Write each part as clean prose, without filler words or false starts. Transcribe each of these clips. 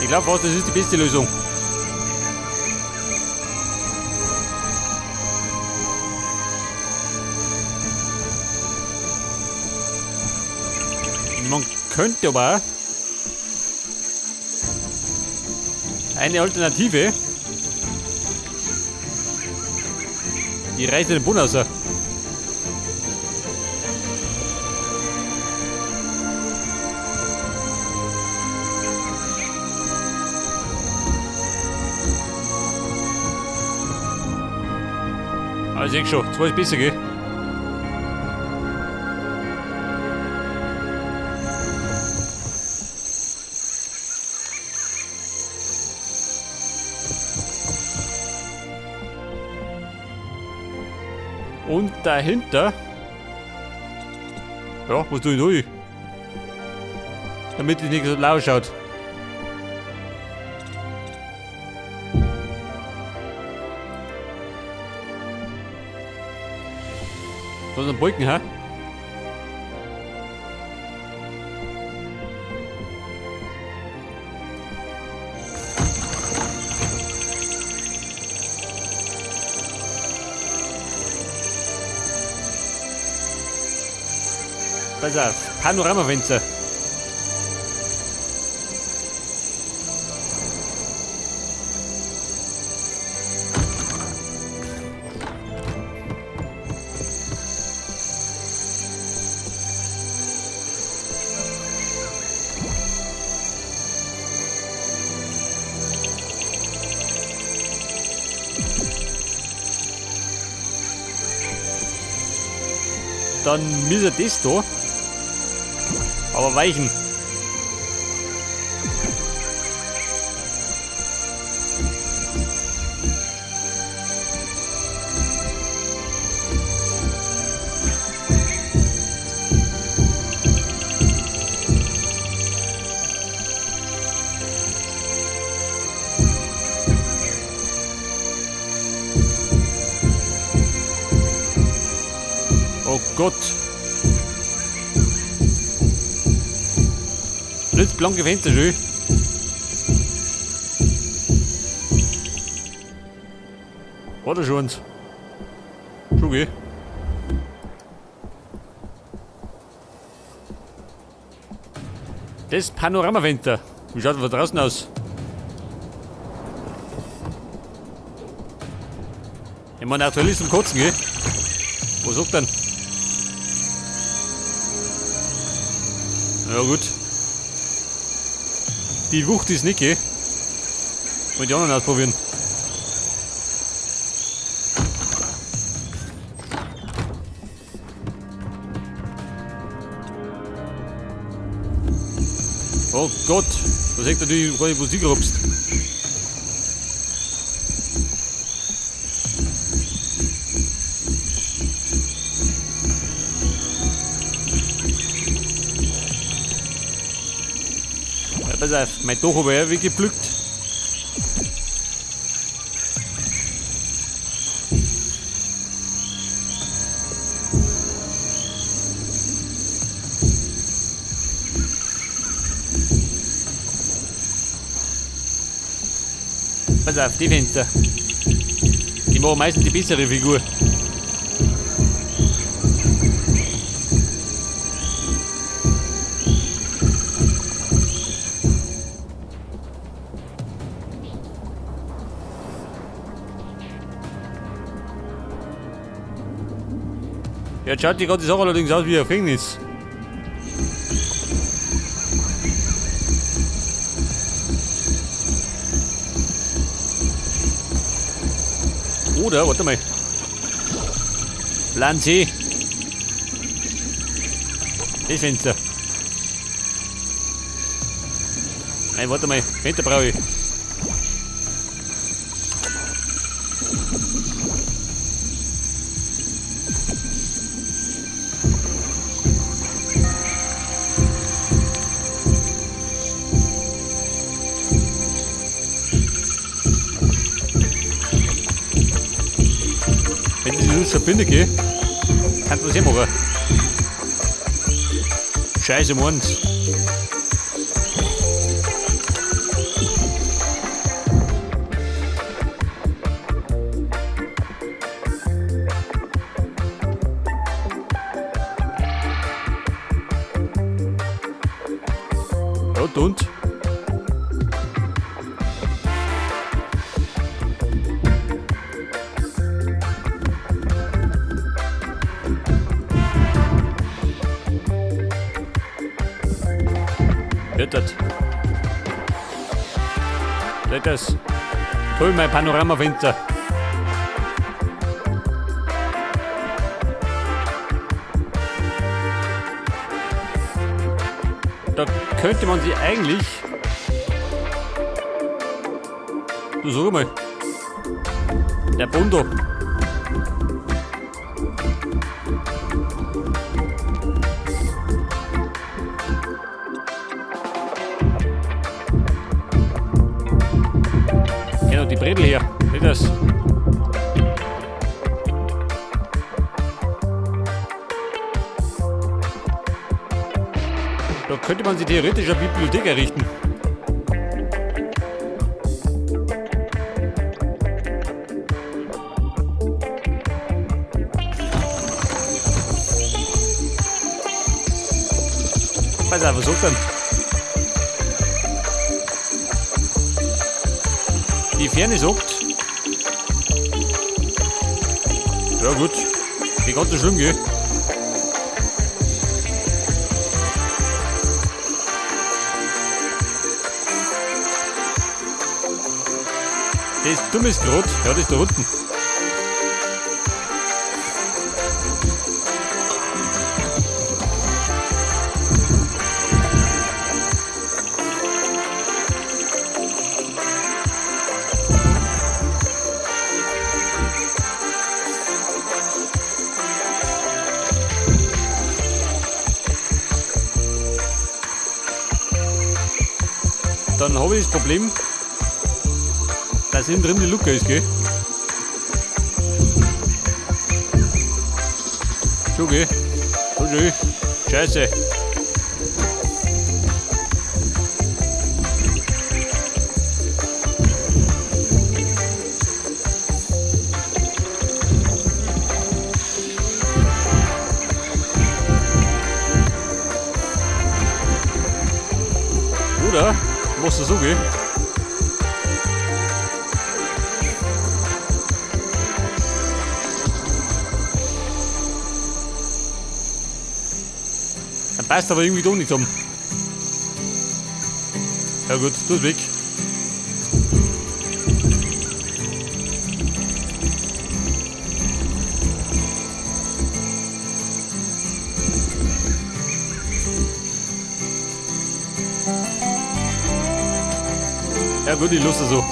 Ich glaube fast, das ist die beste Lösung. Man könnte aber eine Alternative. Die Reise den Bund raus. Also ich schon, zwei ist besser, gell? Und dahinter. Ja, was tue ich da? Damit es nicht so blau schaut. Da sind Wolken, hä? Pass auf, Panoramafenster. Dann müssen das da aber weichen. Oh Gott. Blitzblanke Fenster, schön. War da schon eins. Schon, gell? Das Panoramafenster. Wie schaut das von draußen aus? Ich meine, aktuell ist zum Kotzen, gell? Was sagt denn? Ja gut. Die Wucht ist nicht, gell? Wollte ich auch noch ausprobieren. Oh Gott, da seht natürlich gar nicht, wo sie gerupst. Ja, pass auf, mein Dach habe ich auch weggepflückt. Pass auf, die Fenster. Die machen meistens die bessere Figur. Jetzt schaut die ganze Sache allerdings aus wie ein Gefängnis. Oder, warte mal. Plan C. Das Fenster. Nein, warte mal. Fenster brauche ich. Wenn ich das verbinde, gell, kann was machen. Scheiße, um eins. Ja, und? Wird das? Wird das? Toll, mein Panoramafenster. Da könnte man sich eigentlich. Du, sag mal. Der Bundo. Genau, die Bredel her. Nicht das. Da könnte man sich theoretisch eine Bibliothek errichten. Pass auf, was sagt denn? Die Ferne sagt. Ja gut, nicht ganz so schlimm, gell? Das dummes Grot, ja, das ist da unten. Dann habe ich das Problem, dass innen drin die Luke ist, gell? Schon, gell? So schön. Scheiße. Oder? Muss das so gehen? Dann passt aber irgendwie doch nicht zusammen. Ja gut, tu's weg. Ja gut, ich lasse so.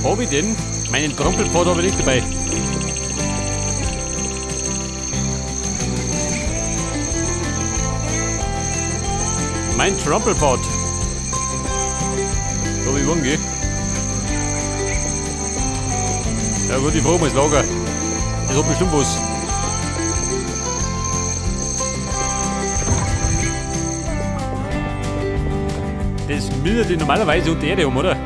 Hab ich denn? Meinen Trampelpfad habe ich nicht dabei. Mein Trampelpfad. Da hab ich umgehen. Ja gut, ich frage mal das Lager. Das hat bestimmt was. Das mindert die normalerweise unter Erde um, oder?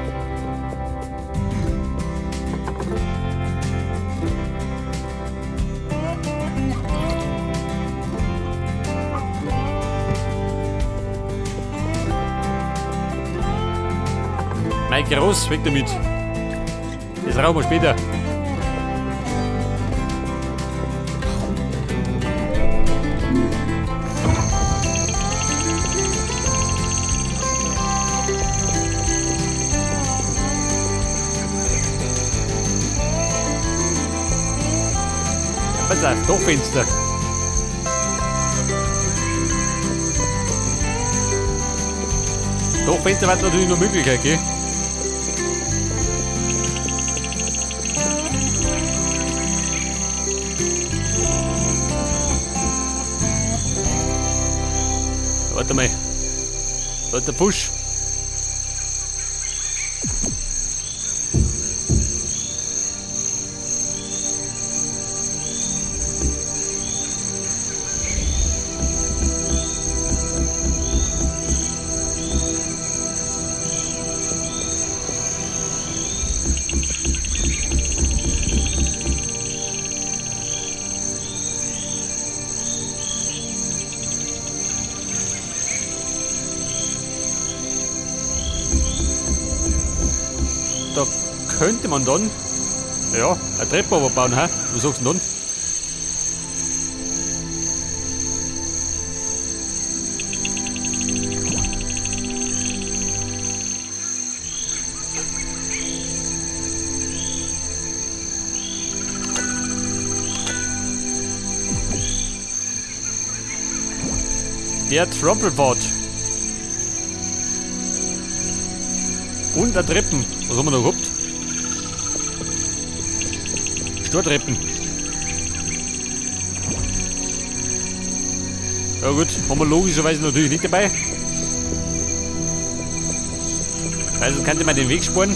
Mein Groß, weg damit. Das rauchen wir später. Pass auf, Dachfenster. Dachfenster war natürlich noch Möglichkeit, gell? Warte mal. Da ist der Fusch. Da könnte man dann, ja, eine Treppe bauen, hä? Was sagst du denn dann? Der Trampelpfad. Und ein Treppen. Was haben wir da gehabt? Stortreppen. Ja gut, haben wir logischerweise natürlich nicht dabei. Weil sonst könnte man den Weg sparen.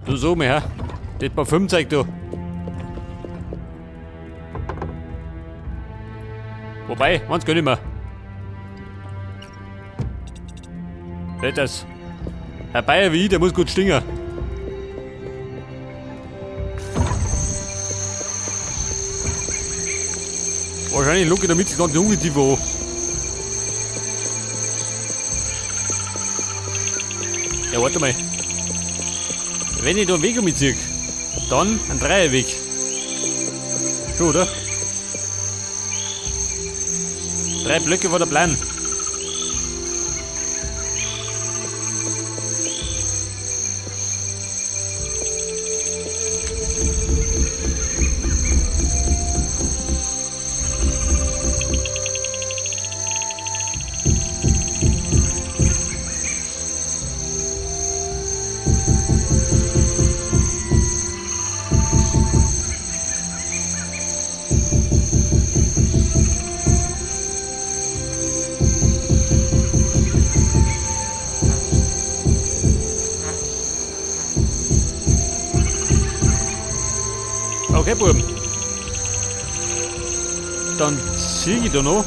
Du so mehr, das Parfüm zeigt du. Wobei, man's gönn ich mir. Das. Herr Bayer wie ich, der muss gut stinken. Wahrscheinlich locke ich damit das ganze Ungeziefer an. Ja, warte mal. Wenn ich da einen Weg umziehe, dann ein Dreierweg. Schon, oder? 3 Blöcke war der Plan. Okay, Buben. Dann zieh ich da noch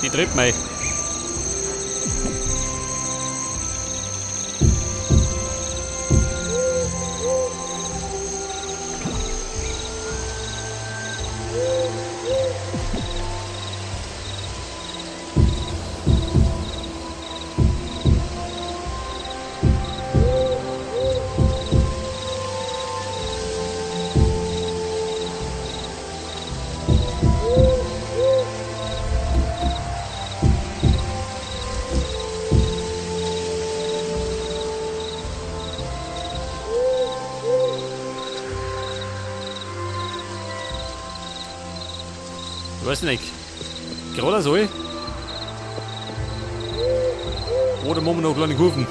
die Treppe rein. Ich weiß nicht. Gerade so. Oder machen wir noch kleine Kurven?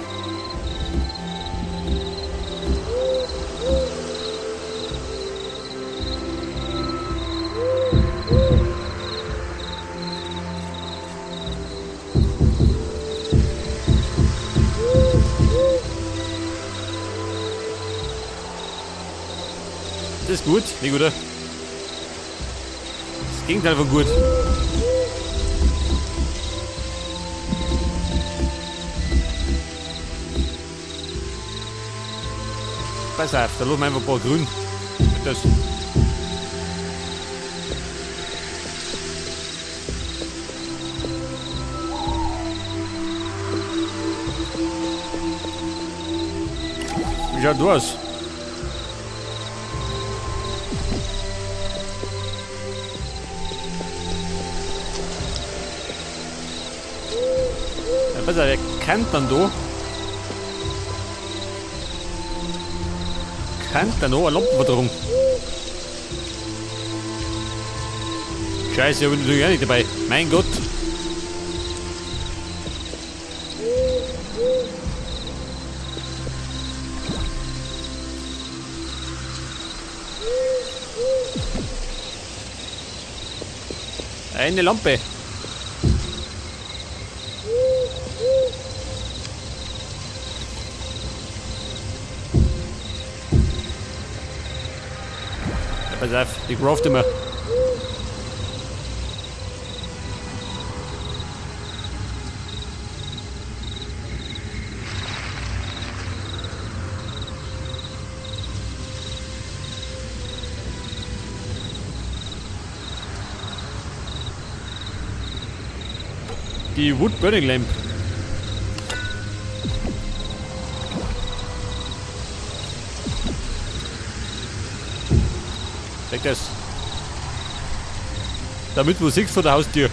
Das ist gut, nicht gut, oder? Das Gegenteil von gut. Pass auf, da lassen wir einfach ein paar grün. Das. Wie schaut du aus? Ja, pass auf, wer kennt dann da? Kennt da noch eine Lampenverdrahung? Scheiße, ich hab natürlich auch nicht dabei. Mein Gott. Eine Lampe. Ja, pass auf, die craften wir. Die Wood Burning Lamp. Weg das. Damit du siehst vor der Haustür.